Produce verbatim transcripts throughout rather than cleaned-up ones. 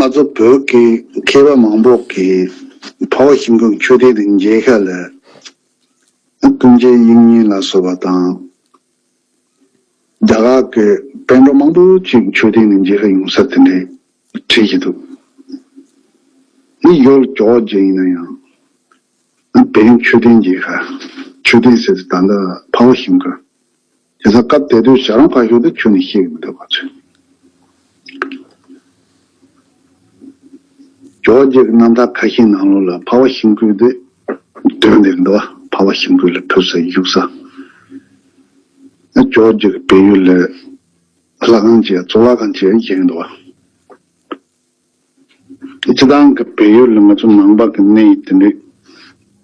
ང་ཚོ་བོད་ཀྱི་མཁས་པ་མང་པོ་གིས་འཕགས་པ་ཤིང་ཀུན་མཆོད་རྟེན་དེ་མཇལ་ཁ་ལ། ཀུན་མཁྱེན་དབྱིག་གཉེན་ལ་སོགས་པ་དང་། རྒྱ་གར་གྱི་པཎ་གྲུབ་མང་པོ་ཅིག་མཆོད་རྟེན་ནས་མཇལ་ཁ་ཡོང་ས་དེ་འདྲའི་བྲིས་ཀྱི་འདུག་ནི་ཡོད་ཇོ་བོ་རྗེ་ཡིན་ན་ཡང་། བོད་མཆོད་རྟེན་མཇལ་ཁ། མཆོད་རྟེན་ཟེར་ཏེ་ད་ལྟ་འཕགས་པ་ཤིང་ཀུན། དེ་ཚོ་སྐབས་དེ་དུས་ཞལ་རང་ཕར་ཞོག་དེ་ཁྱོན་ནས་ཤེས་ཀྱི་མི་འདུག་ག་ཚོད། ཇོ་བོ་རྗེ་གི་རྣམ་ཐར་ཁ་ཤས་ནང་ལོགས་ལ་འཕགས་པ་ཤིང་ཀུན་དེ་འདོན་བསྡད་འདུག་བ། འཕགས་པ་ཤིང་ཀུན་ལ་ཕེབས་ས་བཞུགས་ས། ཇོ་བོ་རྗེ་གི་བལ་ཡུལ་ལ་ལྷ་ཁང་ཅིག་གཙུག་ལག་ཁང་ཅིག་བཞེངས་འདུག་བ། སྤྱི་བཏང་གི་བལ་ཡུལ་ལ་ང་ཚོ་ནང་པ་གི་གནས་ཡིག་དེ་འདྲའི།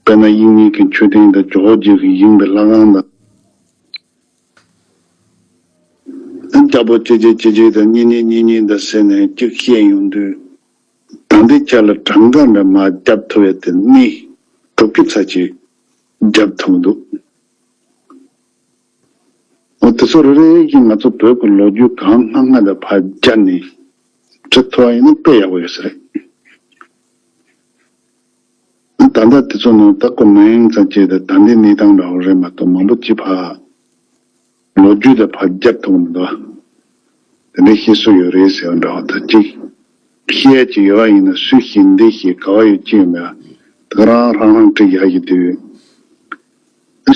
དཔེར་ན་དབྱིག་གཉེན་གྱི་མཆོད་རྟེན་དང་ཇོ་བོ་རྗེ་གིས་བཞེངས་པའི་ལྷ་ཁང་དང་། རྒྱལ་པོ་ཅི་བྱེད་ཅི་བྱེད་དང་གཉེན་ཉེ་གཉེན་ཉེ་དང་ཟེར་ནས་གཅིག་བཤད་ཡོང་དུས། ད་ལྟའི་ཆ་ལ་གྲངས་ཀ་འདྲ་མར་བརྒྱབ་ཐུབ་ཡ་དེ་གནས་དྲུག་ཅུ་ཚར་གཅིག་བརྒྱབ་ཐུབ་འདུག་འོ་དེ་ཚོ་རེ་རེ་བཞིན་ང་ཚོ་བོད་ཀྱི་ལོ་རྒྱུས་གང་སྔ་སྔ་དང་ཕར་སྦྱར་ནས་འབྲི་ཐུབ་པ་ཡིན་ན་དཔེ་ཡག་པོ་ཡོད་ས་རེད། ད་ལྟ་དེ་ཚོ་ནང་ལྟ་སྐོར་མིང་ཙམ་བྱས་ཏེ་ད་ལྟའི་གནས་སྟངས་འདྲ་བོ་རེད་མ་གཏོགས་མང་པོ་ཅིག་ཕར་ལོ་རྒྱུས་དང་ཕར་སྦྱར་ཐུབ་མི་འདུག་དེ་འདྲའི་བཤད་སྲོལ་ཡོད་རེད་ཟེར་བ་འདྲ་བོ་དང་གཅིག་བཤད་ཀྱི་ཡོད་པ་ཡིན་ན་སུས་ཤེས་འདི་ཤེས་ག་བ་ཡོད་ཅི་ཡོད་མེད་དེ་ག་རང་རང་རང་བྲིས་ཡག་གི་དུས།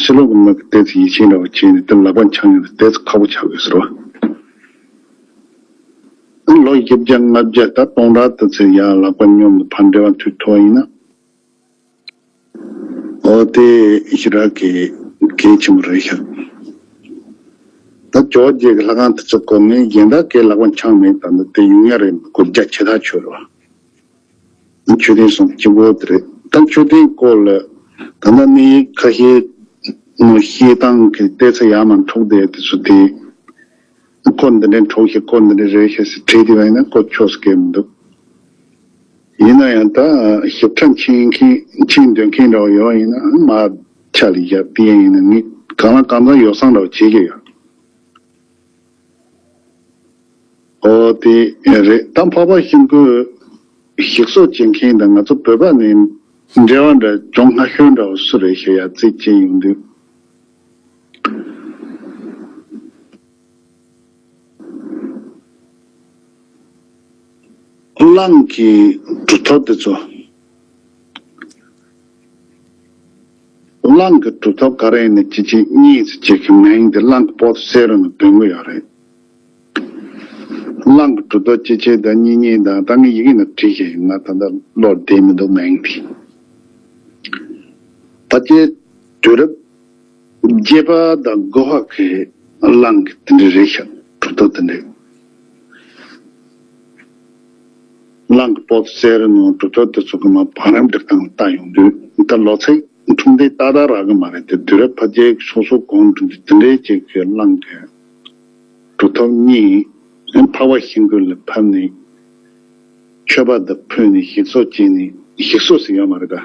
ཕྱི་ལོགས་ཀྱི་མི་གི་ཏོག་ཙམ་ཡིད་ཆེས་འདྲ་བོ་བྱས་ནས་དེ་ལག་པ་འཆང་ཡོང་དུས་ཏོག་ཙམ་ཁག་པོ་ཆགས་དགོས་ཟེར་བ། ལོ་བཞི་བརྒྱ་ལྔ་བརྒྱ་ད་སྟོང་ཕྲག་དུ་ཚེ་ཡང་ལག་པ་སྙོམས་ནས་ཕར་འབྲེལ་བ་མཐུད་ཐུབ་པ་ཡིན་ན། འོ་དེ་ཞེ་དྲག་གི་གལ་ཆེན་པོ་རེད་ཤག་ད་ཇོ་བོ་རྗེ་གི་ལྷ་ཁང་དེ་ཚོ་སྐོར་ནས་གཞན་དག་གི་ལག་པ་འཆང་མེད་ད་ནི་དེ་ཡོང་ཡ་རེད་མི་དགོས་རྒྱ་ཆེ་ཐག་ཆོད་རེད་བ། མཆོད་རྟེན་གསུམ་གཅིག་པོ་དེ་རེད། ད་མཆོད་རྟེན་སྐོར་ལ་ད་ལྟ་གནས་ཡིག་ཁ་ཤས་ནང་བཤད་སྟངས་ཀྱི་ལྟས་ཚ་ཡར་མར་འཁྲུག་བསྡད་དེ་ཚོ་དེ་སྐོར་འདི་འདྲའི་འཁྲུག་ཤག་སྐོར་འདི་འདྲའི་རེད་ཤག་ཟེར་བྲིས་བསྡད་པ་ཡིན་ན་སྐོར་ཆོག་ས་གལ་མི་འདུག་ཡིན་ན་ཡང་ད་ཞིབ་ཕྲ་མཁྱེན་མཁན་མཁྱེན་འདོད་མཁན་འདྲ་བོ་ཡོད་པ་ཡིན་ན་མར་ཆ་ལ་བཞག་དེ་ཡིན་ན་ངས་གང་ལ་གང་འཚམ་ཡོ་བསྲང་འདྲ་བོ་བྱེད་ཀྱི་ཡོད། ཨོ་དེ་རེད། ད་འཕགས་པ་ཤིང་ཀུན་ཞིག་གསོ་བྱེད་མཁན་དང་ང་ཚོ་བོད་པ་ནས་འབྲེལ་བ་འདྲ་བྱུང་སྔ་ཤོས་འདྲ་བོ་སུ་རེད་ཞེས་ཡ་རྩིས་བྱས་ཡོང་དུས། གླང་གི་གྲུབ་ཐོབ་དེ་ཚོ། གླང་གི་གྲུབ་ཐོབ་ག་རེ་ཡིན་ན་ཅི་ཅི་གཉིས་སུ་བྱེད་ཀྱི་མིང་དེ་གླང་གི་པོ་ཏི་གསེར་རུ་ནི་འདོན་གི་ཡོད་རེད། གླང་གི་གྲུབ་ཐོབ་ཅི་ཅི་དང་གཉིས་གཉིས་དང་ད་ངས་ཡི་གེ་ནང་བྲིས་ཤིག་ཡིན་ང་ད་ལྟ་བློར་བསྡད་མི་འདུག་མིང་དེ། ད་ཅི་དུས་རབས་བརྒྱད་པ་དང་དགུ་པ་གི་གླང་གི་དེ་འདྲ་རེད་ཤག་གྲུབ་ཐོབ་དེ་འདྲ། གླང་གི་པོ་ཏི་གསེར་རུ་ནང་གྲུབ་ཐོབ་དེ་ཚོ་གི་མ་བང་རིམ་སྒྲིག་སྟངས་ལ་བལྟ་ཡོང་དུས་ད་ལོ་ཚིགས་འཁྲུངས་འདས་ཏག་ཏག་རག་གི་མ་རེད་དེ། དུས་རབས་ཕལ་ཆེར་སོ་སོ་གོང་དུ་འདི་དེ་འདྲའི་ཅིག་གི་གླང་གི་གྲུབ་ཐོབ་གཉིས་འཕགས་པ་ཤིང་ཀུན་ལ་ཕབ་ནས་མཆོད་པ་འདི་ཕུལ་ནས་ཞིག་གསོ་བྱས་ནས་ཞིག་གསོ་ཟེར་ཡོད་མ་རེད་ད།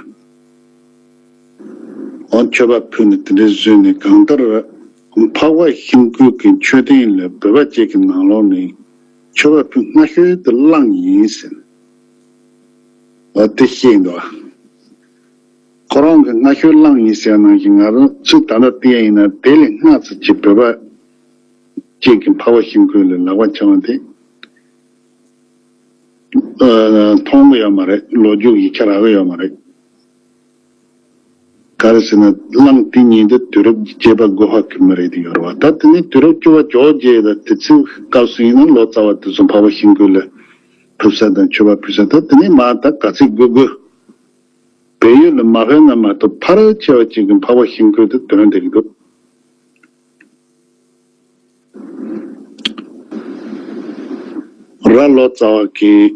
འོ་མཆོད་པ་ཕུལ་ནས་དེ་འདྲའི་བཟོས་ནས་གང་ལྟར་འཕགས་པ་ཤིང་ཀུན་གྱི་མཆོད་རྟེན་ལ་བོད་པ་ཅིག་གི་ནང་ལོགས་ནས་མཆོད་པ་ཕུལ་སྔ་ཤོས་དེ་གླང་ཡིན་ཟེར། འོ་དེ་བཤད་འདུག་ཁོ་རང་གི་སྔ་ཤོས་གླང་ཡིན་ཟེར་ནང་བཞིན་ང་རང་ཚོས་ད་ལྟ་བལྟས་ཡིན་ན་དེ་ལས་སྔ་ཙམ་ཅིག་བོད་པ་ཅིག་གི་འཕགས་པ་ཤིང་ཀུན་ལ་ལག་པ་འཆང་བ་དེ་མཐོང་གི་ཡོད་མ་རེད། ལོ་རྒྱུས་ཡིག་ཆ་རག་གི་ཡོད་མ་རེད། ག་རེ་ཟེར་ན་གླང་དེ་ཉིད་དུ་དུས་རབས་བརྒྱད་པ་དགུ་པ་གི་མི་རེད་དེ་ཡོད་རེད་བ། ད་དེ་ནས་དུས་རབས་བཅུ་པ་ཇོ་བོ་རྗེ་དང་དེ་ཚོའི་སྐབས་སུ་ཡིན་ན་ལོ་ཙཱ་བ་དེ་ཚོ་འཕགས་པ་ཤིང་ཀུན་ལ་ཕུལ་ས་དང་མཆོད་པ་ཕུལ་ས་ད་དེ་ནས་མ་ད་ག་ཚོད་དགོས་དགོས། བལ་ཡུལ་ལ་མ་ཕེབས་ན་མ་གཏོགས་ཕལ་ཆེ་བ་ཅིག་གིས་འཕགས་པ་ཤིང་ཀུན་དུ་འདོན་བསྡད་ཀྱི་འདུག་ར་ལོ་ཙཱ་བ་གིས་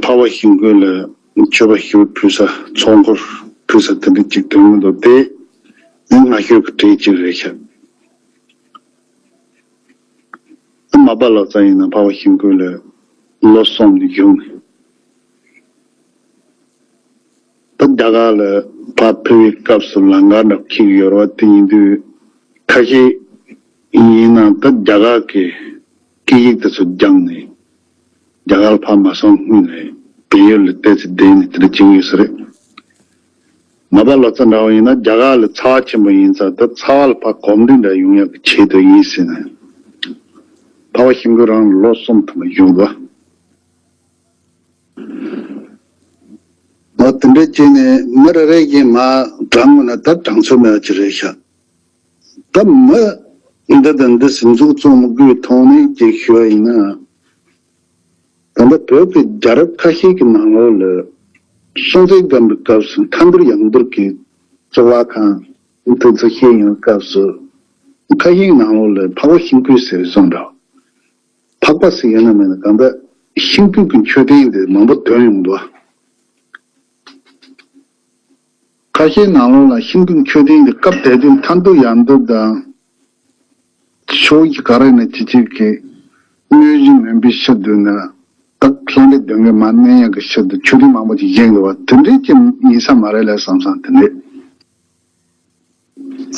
འཕགས་པ་ཤིང་ཀུན་ལ་མཆོད་པ་ཞིག་ཕུལ་ས་ཚོགས་འཁོར་ཕུལ་ས་དེ་འདྲ་ཅིག་འདོན་གྱི་འདུག་དེ་ནི་སྔ་ཤོས་ཀྱི་གྲས་ཅིག་རེད་ཤག་མ་པ་ལོ་ཙཱ་ཡིན་ན་འཕགས་པ་ཤིང་ཀུན་ལ་ལོ་གསུམ་ནས་བཞུགས་ནས། ད་རྒྱ་གར་ལ་ཕར་ཕེབས་པའི་སྐབས་སུ་ལམ་ཁ་འདྲ་འཁེལ་གྱི་ཡོད་རེད་བ། དེ་ཡིན་དུས་ཁ་ཤས་ཡིན་ན་ད་རྒྱ་གར་གྱི་སྐད་ཡིག་དེ་ཚོ་སྦྱངས་ནས་རྒྱ་གར་ལ་ཕར་མ་སོང་སྔོན་ནས་ ཡུལ་ལ་བལྟས་ཚེ་བསྡད་ནས་དེ་འདྲ་བྱེད་ཀྱི་ཡོད་ས་རེད། ནད་པ་ལོ་ཙཱ་འདྲ་བོ་ཡིན་ན་རྒྱ་གར་ལ་ཚ་བ་ཆེན་པོ་ཡིན་ཙང་ད་ཚ་བ་ལ་ཕར་གོམས་འདྲིས་འདྲ་ཡོང་ཡག་གི་ཆེད་དུ་ཡིན་ཟེར་ནས། འཕགས་པ་ཤིང་ཀུན་རང་ལ་ལོ་གསུམ་ཐམ་པ་བཞུགས་འདུག། འོ་དེ་འདྲ་བྱས་ནས་མི་རེ་རེ་གིས་མར་དྲངས་དགོས་ན་ད་དྲངས་ཚོད་མེད་པ་ཅིག་རེད་ཤག། ད་མི་འདི་དང་འདི་ཟིན་འཛུགས་བཙོང་དགོས་ཐོག་ནས་ཅིག་ཞུ་བ་ཡིན་ན། ད་ལྟ་བོད་ཀྱི་རྒྱལ་རབས་ཁ་ཤས་ཀྱི་ནང་ལོགས་ལ་སྲོང་བཙན་སྒམ་པོའི་སྐབས་སུ་མཐའ་འདུལ་ཡང་འདུལ་གྱི་གཙུག་ལག་ཁང་དེ་ཚོ་བཤད་ཡོང་སྐབས་སུ་ཁ་ཤས་ཀྱི་ནང་ལོགས་ལ་འཕགས་པ་ཤིང་ཀུན་ཟེར་བཟོ་འདྲ། འཕགས་པ་ཟེར་ཡོད་ན་མེད་ན་གང་ལྟར་ཤིང་ཀུན་གྱི་མཆོད་རྟེན་དེ་མང་པོ་ཐོན་ཡོང་འདུག། ཁ་ཤས་ནང་ལོགས་ལ་ཤིང་ཀུན་མཆོད་རྟེན་གྱི་སྐབས་དེ་དུས་མཐའ་འདུལ་ཡང་འདུལ་དང་། ཕྱོགས་ཀྱི་ག་རེ་ནས་ཅི་ཅིག་གི་དངོས་གཞི་མིན་པའི་ཕྱིར་འདུག་ན། ད་ལྷ་འདྲེ་གདོན་བགེགས་མར་གནོན་ཡག་གི་ཕྱིར་དུ་མཆོད་རྟེན་མང་པོ་ཅིག་བཞེངས་འདུག་བ། དེ་འདྲའི་ཅིག་ཡིན་ས་མ་རེད་ལབ་བསམ་བསམ་དེ་འདྲས་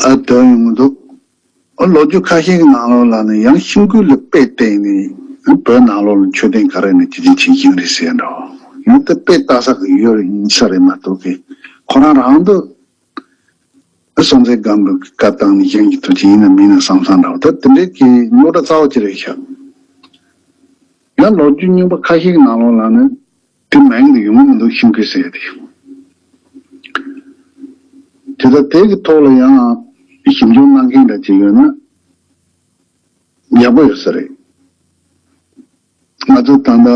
ཨ་དོན་ཡོང་གི་འདུག། ཨ་ལོ་རྒྱུས་ཁ་ཤས་ཀྱི་ནང་ལོགས་ལ་ནི་ཡང་ཤིང་ཀུན་ལ་དཔེ་བལྟས་ནས་བོད་ནང་ལོགས་ལ་མཆོད་རྟེན་ག་རེ་ནས་ཅི་ཅི་ཅི་ཡིན་རེད་ཟེར་འདྲ་བོ། ཡང་དེ་དཔེ་ལྟ་ས་གི་ཡོད་རེད་ཡིན་ས་རེད་མ་གཏོགས་གི་ཁོ་རང་རང་དུ་སྲོང་བཙན་སྒམ་པོའི་བཀའ་བཏང་ནས་གཞན་གྱི་ཐུགས་ཀྱི་ཡིན་ན་མིན་ན་བསམ་བསམ་འདྲ་བོ་ད་དེ་འདྲའི་གི་རྙོག་དྲ་རྩ་བ་ཅི་རེད་ཤག། ཡང་ལོ་རྒྱུས་རྙིང་པ་ཁ་ཤས་ཀྱི་ནང་ལོགས་ལ་ནི། དེ་མིང་དུ་ཡོང་གི་མི་འདུག་ཤིང་ཀུན་ཟེར་ཡ་དེ། དེ་ལྟར་དེ་གི་ཐོག་ལ་ཡང་ཞིབ་འཇུག་གནང་མཁན་འདྲ་ཅིག་ཡོད་ན་ཡག་པོ་ཡོད་ས་རེད། ང་ཚོ་ད་ལྟ་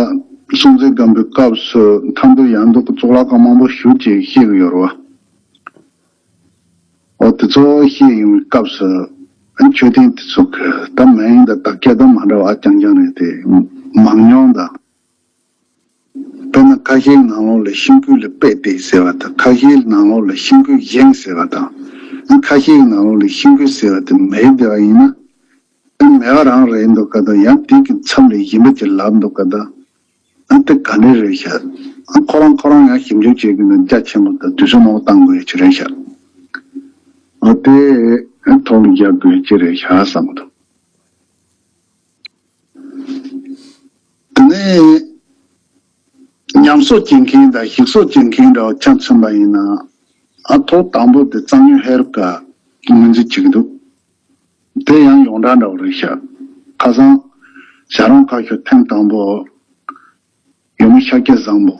སྲོང་བཙན་སྒམ་པོའི་སྐབས་སུ་མཐའ་འདུལ་ཡང་འདུལ་གྱི་གཙུག་ལག་ཁང་མང་པོ་ཞེ་ཅིག་བཤད་ཀྱི་ཡོད་རེད་བ། འོ་དེ་ཚོ་བཤད་ཡོང་བའི་སྐབས་སུ་མཆོད་རྟེན་དེ་ཚོ་གི་ད་མིང་དང་དག་ཆ་ད་མ་འདྲ་བ་རྐྱང་རྐྱང་རེད་དེ་མང་ཉུང་དང་། དཔེར་ན་ཁ་ཤས་ནང་ལོགས་ལ་ཤིང་ཀུན་ལ་དཔེ་བལྟས་ཟེར་བ་དང་ཁ་ཤས་ནང་ལོགས་ལ་ཤིང་ཀུན་བཞེངས་ཟེར་བ་དང་། ཁ་ཤས་ནང་ལོགས་ལ་ཤིང་ཀུན་ཟེར་བ་དེ་མེད་བསྡད་པ་ཡིན་ན། མེད་པ་རང་རེད་འདུག་ག་ད་ཡང་དེ་གི་མཚམས་ལ་ཡིན་པ་ཅིག་ལབ་འདུག་ག་ད། དེ་ག་འདྲ་རེད་ཤག། ཁོ་རང་ཁོ་རང་ཡང་ཞིབ་འཇུག་བྱེད་དགོས་ན་རྒྱ་ཆེན་པོ་དང་དུས་ཚོད་མང་པོ་བཏང་དགོས་ཡ་ཅིག་རེད་ཤག། འོ་དེ་ཐོག་ལ་རྒྱག་དགོས་ཡ་ཅིག་རེད་ཤག་བསམ་གི་འདུག། དེ་ནས་ཉམས་གསོ་བྱེད་མཁན་དང་ཞིག་གསོ་བྱེད་མཁན་འདྲ་བ་ཆ་མཚོན་པ་ཡིན་ན་ཨ་ཐོག་དང་པོ་དེ་གཙང་སྨྱོན་ཧེ་རུ་ཀ་ངོས་འཛིན་བྱེད་ཀྱི་འདུག། དེ་ཡང་ཡོངས་གྲགས་འདྲ་བོ་རེད་ཤག། ཁ་སང་ཞལ་རོང་ཁ་ཤོར་ཐེངས་དང་པོ་ཡུམ་ཤཱཀྱ་བཟང་པོ་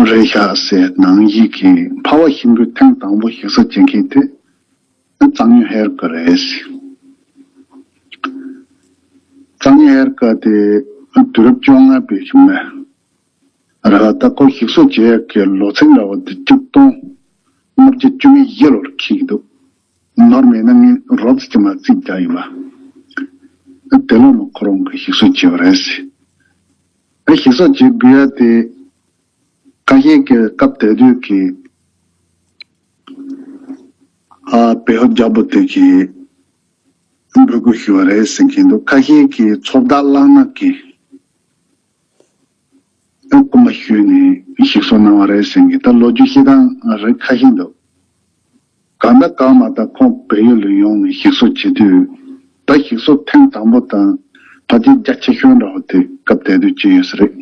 རེད་ཤག་ཟེར་ནང་བཞིན་གྱི་འཕགས་པ་ཤིང་ཀུན་ཐེངས་དང་པོ་ཞིག་གསོ་བྱེད་མཁན་དེ་གཙང་སྨྱོན་ཧེ་རུ་ཀ་རེད་ཟེར། གཙང་སྨྱོན་ཧེ་རུ་ཀ་དེ་དུས་རབས་བཅོ་ལྔ་པའི་གཞུག་ནས་རེད་ལ་ད་ཁོ་ཞིག་གསོ་བྱེད་ཡག་གི་ལོ་ཚིགས་འདྲ་བོ་དེ་ཆིག་སྟོང་ལྔ་བརྒྱ་བཅུ་མེད་བཞི་ལོར་འཁེལ་གྱི་འདུག། ནོར་མེད་ན་ངས་རོབ་ཙམ་ཅིག་མར་རྩིས་རྒྱག་ཡིན་པ། དེ་ལོ་ནས་ཁོ་རང་གིས་ཞིག་གསོ་བྱས་པ་རེད་ཟེར། ཨ་ཞིག་གསོ་བྱེད་དགོས་ཡ་དེ་ཁ་ཤས་ཀྱིས་སྐབས་དེ་དུས་ཀྱི་ཨ་བེའུ་རྒྱལ་པོ་དེ་གིས་འབོད་སྐུལ་ཞུས་པ་རེད་ཟེར་མཁན་འདུག། ཁ་ཤས་ཀྱིས་ཚོགས་བདག་གླང་ནག་གིས། སྐུལ་མ་ཞུས་ནས་ཞིག་གསོ་གནང་བ་རེད་ཟེར་གྱི་ད་ལོ་རྒྱུས་བཤད་སྟངས་རིགས་ཁ་ཤས་འདུག། གང་ལྟར་གང་མ་ལྟར་ཁོང་བལ་ཡུལ་ལ་ཡོང་ནས་ཞིག་གསོ་བྱེད་དུས་ད་ཞིག་གསོ་ཐེངས་དང་པོ་དང་ཕལ་ཆེར་རྒྱ་ཆེ་ཤོས་འདྲ་བོ་དེ་སྐབས་དེ་དུས་བྱས་ཡོད་ས་རེད།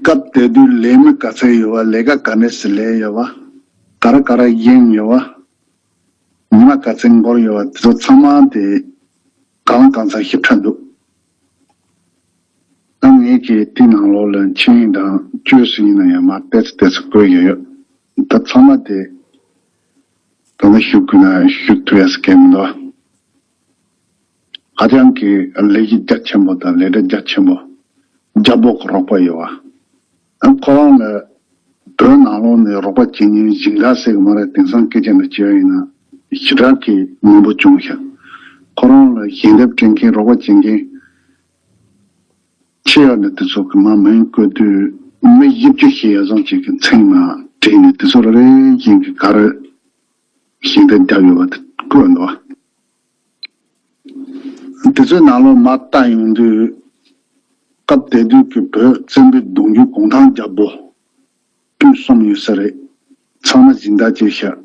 སྐབས་དེ་དུས་ལས་མི་ག་ཚད་ཡོད་པ། ལས་ཀ་ག་འདྲས་སེ་ལས་ཡོད་པ། ག་རེ་ག་རེ་ཡིན་ཡོད་པ། ཉི་མ་ག་ཚད་འགོར་ཡོད་པ་དེ་ཚོ་ཚང་མ་དེ་གང་གང་ཚང་ཞིབ་ཕྲ་འདུག། ཨ་ངས་ཀྱིས་དེའི་ནང་ལོགས་ལ་མཆན་དང་བཅོས་སུ་ཡིན་ན་ཡང་མ་ཏོག་ཙམ་ཏོག་ཙམ་བཀོད་ཡོད་ཡོད། ད་ཚང་མ་དེ་ད་ནི་ཞུ་དགོས་ན་ཞུ་ཐུབ་ཡ་ཟེར་མཁན་མི་འདུག། ཧ་ཅང་གི་ལས་གཞི་རྒྱ་ཆེན་པོ་དང་ལས་གྲྭ་རྒྱ་ཆེན་པོ་རྒྱལ་པོ་གི་རོགས་པ་ཡོད་པ། ཁོ་རང་ལ་བོད་ནང་ལོགས་ནས་རོགས་པ་བྱེད་མཁན་སྦྱིན་བདག་ཟེར་གི་མ་རེད། དེང་སང་སྐད་ཆ་ནང་བྱས་པ་ཡིན་ན་ཞེ་དྲག་གི་མང་པོ་བྱུང་ཤག། ཁོ་རང་ལ་ཞལ་འདེབས་སྤྲད་མཁན་རོགས་པ་བྱེད་མཁན་ཆེ་བ་ནི་དེ་ཚོ་གི་མ་མིང་བཀོད་དུས་མི་བཞི་བཅུ་ཞིག་ཡར་སོང་བྱེད་ཀྱི་མཚན་མ་བྲིས་ནས་དེ་ཚོ་རེ་རེ་བཞིན་གྱི་ག་རེ་ཞལ་འདེབས་བརྒྱབ་ཡོད་པ་དེ་བཀོད་འདུག། དེ་ཚོའི་ནང་ལོགས་མར་བལྟ་ཡོང་དུས་སྐབས་དེ་དུས་ཀྱི་བོད་བཙན་པོའི་གདུང་རྒྱུད་གུང་ཐང་རྒྱལ་པོ་དུས་གསུམ་ཡོད་ས་རེད། ཚང་མ་སྦྱིན་བདག་བྱས་ཤག།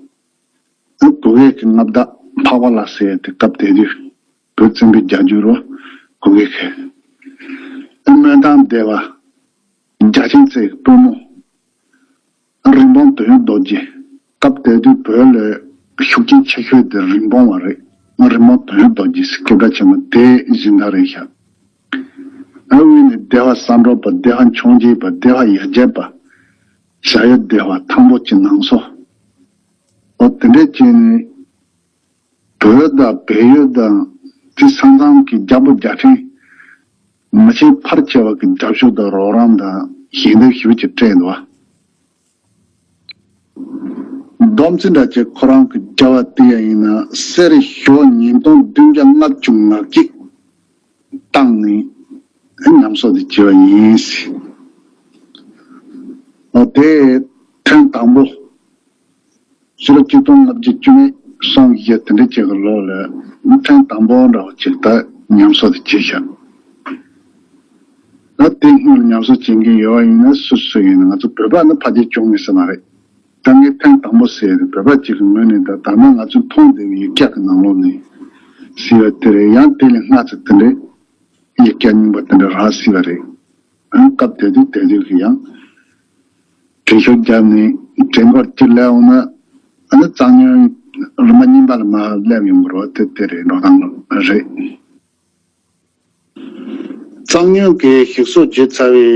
བོད་སྐད་ཀྱི་མངའ་བདག་ འཕགས་པ་ལྷ་ཟེར་ཡ་དེ་སྐབས་དེ་དུས་བོད་བཙན་པོའི་རྒྱལ་རྒྱུད་རུ་གོ་གི་ཁེ། སྨོན་ཐང་སྡེ་བ་རྒྱ་ཆེན་རྩེའི་པུས་མོ། རིན་སྤུངས་དོན་ཡོད་རྡོ་རྗེ། སྐབས་དེ་དུས་བོད་ལ་ཤུགས་རྐྱེན་ཆེ་ཤོས་དེ་རིན་སྤུངས་བ་རེད། རིན་སྤུངས་དོན་ཡོད་རྡོ་རྗེ་ཟེར་སྐད་གྲགས་ཆེན་པོ་དེ་སྦྱིན་བདག་རེད་ཤག། ཨ་དབུས་ནས་སྡེ་བ་བསམ་གྲུབ་པ། སྡེ་བ་འཕྱོངས་རྒྱས་པ། སྡེ་བ་ཡ་བྱེད་པ། བྱ་ཡུལ་སྡེ་བ་ཐང་པོ་ཅི་ནང་སོ། འོ་དེ་འདྲས་བྱས་ནས་བོད་དང་བལ་ཡུལ་དང་དེ་ས་མཚམས་ཀྱི་རྒྱལ་པོ་རྒྱལ་ཕྲན་མི་ཆེན་ཕལ་ཆེ་བ་གི་རྒྱབ་སྐྱོར་དང་རོགས་རམ་དང་ཞལ་འདེབས་ཞེ་པོ་ཅིག་སྤྲད་འདུག་བ། སྡོམ་རྩིས་འདྲ་བྱས་ཁོ་རང་གི་རྒྱབ་བ་དེ་ཡང་ཡིན་ན་གསེར་ཞོ་ཉིས་སྟོང་བདུན་བརྒྱ་ལྔ་བཅུ་ང་གཅིག་བཏང་ནས་ཉམས་གསོ་དེ་བྱས་པ་ཡིན། འོ་དེ་ཐེངས་དང་པོ། ཕྱི་ལོ་ཆིག་སྟོང་ལྔ་བརྒྱ་བཅུ་གཉིས་སོང་བཞི་དེ་འདྲ་ཅིག་གི་ལོ་ལ་ཐེངས་དང་པོ་འདྲ་བ་ཅིག་ད་ཉམས་གསོ་དེ་བྱས་ཤག། ད་དེ་སྔོན་ལ་ཉམས་གསོ་བྱེད་མཁན་ཡོད་པ་ཡིན་ན་སུ་སུ་ཡིན་ན་ང་ཚོ་བོད་པ་ནི་ཕལ་ཆེར་བྱུང་མེད་ས་མ་རེད། ད་ངས་ཐེངས་དང་པོ་ཟེར་ཡ་དེ་བོད་པ་གཅིག་གི་ངོས་ནས་ད་ད་ལྟ་ང་ཚོས་མཐོང་བསྡད་པའི་ཡིག་སྐྱག་གི་ནང་ལོགས་ནས་ཟེར་བ་དེ་རེད། ཡང་དེ་ལས་སྔ་ཙམ་དེ་འདྲའི་ཡིག་སྐྱག་རྙིང་པ་དེ་འདྲ་རག་སྲིད་པ་རེད། ཨ་སྐབས་དེ་དུས་དེ་དུས་ཀྱི་ཡང་དྲན་ཤུགས་བརྒྱབ་ནས་དྲན་སྐོར་གྱི་སླེབས་འོང་ན། ཨ་ནི་གཙང་སྨྱོན་རིམ་པ་གཉིས་པ་ལ་མར་སླེབས་ཡོང་གི་རེད་བ། དེ་དེ་རེད། འགྲོ་སྟངས་རེད། གཙང་སྨྱོན་གྱི་ཞིག་གསོ་བྱས་ཚར་བའི་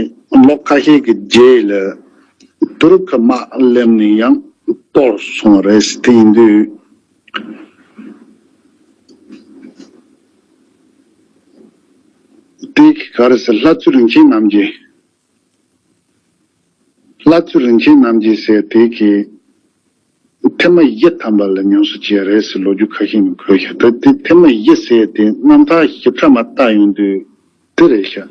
ལོ་ཁ་ཤས་ཀྱི་རྗེས་ལ་དུ་རུ་ཁ་མ་སླེབས་ནས་ཡང་གཏོར་སོང་བ་རེད། དེ་ཡིན་དུས་དེ་ག་རེ་ཟེར། ལྷ་བཙུན་རིན་ཆེན་རྣམ་རྒྱལ། ལྷ་བཙུན་རིན་ཆེན་རྣམ་རྒྱལ་ཟེར་དེ་གིས་ཐེངས་མ་བཞི་ཐམ་པ་ལ་ཉམས་གསོ་བྱས་རེད་ཟེར་ལོ་རྒྱུས་ཁ་ཤས་ནས་འཁོད་ཤག། ད་དེ་ཐེངས་མ་བཞི་ཟེར་དེ་རྣམ་ཐར་ཞིབ་ཕྲ་མ་བལྟ་ཡོང་དུས་དེ་རེད་ཤག།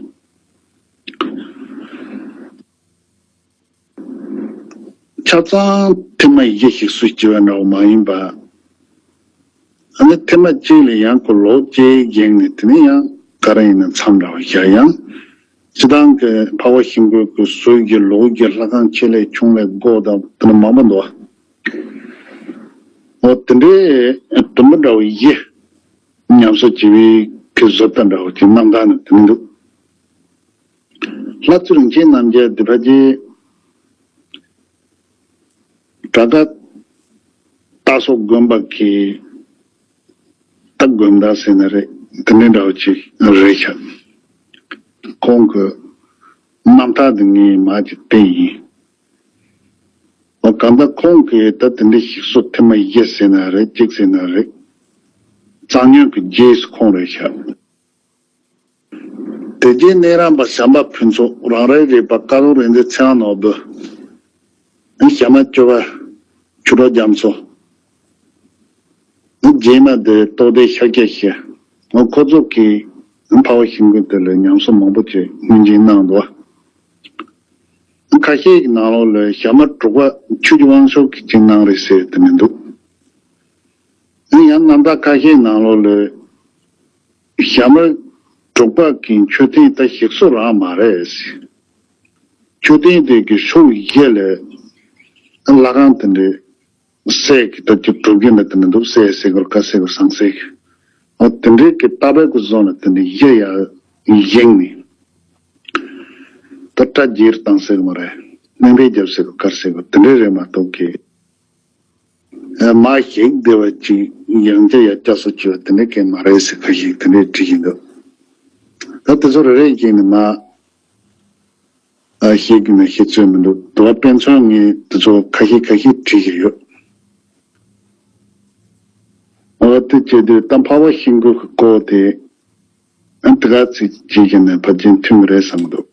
ཆ་ཚང་ཐེངས་མ་བཞི་ཞིག་གསོ་བྱས་པ་འདྲ་བོ་མ་ཡིན་པ། ཨ་ནི་ཐེངས་མ་གཅིག་ལ་ཡང་ཁོ་ལོ་གཅིག་བཞེངས་ནས་དེ་ནས་ཡང་ག་རེ་ཡིན་ན་མཚམས་འདྲ་བ་བཞག། ཡང་སྤྱི་བཏང་གི་འཕགས་པ་ཤིང་ཀུན་གྱི་གཟུགས་ཀྱི་ལོ་རྒྱུས་ལྷ་ཁང་ཆེ་ལས་ཆུང་ལས་སྒོ་དང་དེ་འདྲ་མང་པོ་འདུག། འོ་དེ་འདྲའི་དུམ་བུ་འདྲ་བོ་བཞི་ཉམས་གསོ་བྱེད་པའི་གི་བཟོ་ལྟ་འདྲ་བོ་ཅིག་རྣམ་ཐར་ནང་དེ་འདྲ་འདུག། ལྷ་བཙུན་རིན་ཆེན་རྣམ་རྒྱལ་འདི་ཕལ་ཆེར་དྲག་དཀར་སྟག་སོག་དགོན་པ་གི་ད་དགོན་བདག་ཟེར་ན་རེད། དེ་འདྲ་འདྲ་བོ་ཅིག་རེད་ཤག། ཁོང་གི་རྣམ་ཐར་འདི་ངས་མར་ཅིག་བལྟས་ཡིན། འོ་གང་ལྟར་ཁོང་གིས་ད་དེ་འདྲའི་ཞིག་གསོ་ཐེངས་མ་བཞི་ཟེར་ན་རེད། གཅིག་ཟེར་ན་རེད། གཙང་སྨྱོན་གྱི་རྗེས་སུ་ཁོང་རེད་ཤག། དེ་རྗེས་གནས་རམས་པ་བྱམས་པ་ཕུན་ཚོགས། རང་རེའི་རིག་པ་ཀ་ལོ་རེ་འདི་ཚེ་དབང་ནོར་བུ། ཞྭ་དམར་སྐྱོབ་པ་ཆོས་གྲོགས་རྒྱ་མཚོ། རྗེས་མ་དེ་རྟོགས་ལྡན་ཤཱཀྱ་ཞིག། ཁོ་ཚོ་གིས་འཕགས་པ་ཤིང་ཀུན་དེ་ལ་ཉམས་གསོ་མང་པོ་ཅིག་སྔོན་རྗེས་གནང་འདུག། ཁ་ཤས་ཀྱི་ནང་ལོགས་ལ་ཞྭ་དམར་དྲུག་པ་ཆོས་ཀྱི་དབང་ཕྱུག་གིས་ཅིག་གནང་རེད་ཟེར་དེ་མི་འདུག། ཡང་རྣམ་ཐར་ཁ་ཤས་ནང་ལོགས་ལ་ཞྭ་དམར་དྲུག་པ་གི་མཆོད་རྟེན་ད་ཞིག་གསོ་རང་མ་རེད། མཆོད་རྟེན་དེ་གི་ཕྱོགས་བཞི་ལ་ལྷ་ཁང་དེ་འདྲའི་གསེར་གྱི་ད་ཅིག་གྲུབ་རྒྱུ་འདྲ་དེ་འདྲ་འདུག། གསེར་ཟེར་དགོས་རེད། དཀར་ཟེར་དགོས་རེད། ཟངས་གསེར་གྱི། འོ་དེ་འདྲའི་གི་རྟ་བབས་ཀྱི་བཟོ་ལ་དེ་འདྲའི་བཞི་ཡར་བཞེངས་ནས་ད་སྐྲ་རྒྱས་བཏང་ཟེར་གི་མ་རེད། སྨན་པའི་རྒྱབ་ཟེར་དགོས་རེད། དཀར་ཟེར་དགོས་རེད། དེ་འདྲའི་རེད་མ་གཏོགས་གི་མ་ཞིག་བདེ་བ་ཅིག་ཡང་བསྐྱར་ཡར་བསྐྱར་གསོ་བྱས་པ་དེ་འདྲ་གང་མ་རེད་ཟེར་ཁ་ཤས་དེ་འདྲས་བྲིས་ཀྱི་འདུག། ད་དེ་ཚོ་རེ་རེ་བཞིན་ནས་མ་ཨ་ཤེས་ཀྱི་ན་ཤེས་ཚོད་མི་འདུག། དུ་བ་དཔེ་མཚོན་ངས་དེ་ཚོ་ཁ་ཤས་ཁ་ཤས་བྲིས་ཀྱི་ཡོད། འོ་དེ་བྱས་དུས་ད་འཕགས་པ་ཤིང་ཀུན་གྱི་སྐོར་དེ་ཨ་དེ་ག་ཚིག་བྱེད་ཀྱི་ན་ཕལ་ཆེར་མཐུན་གྱི་རེད་བསམ་གྱི་འདུག།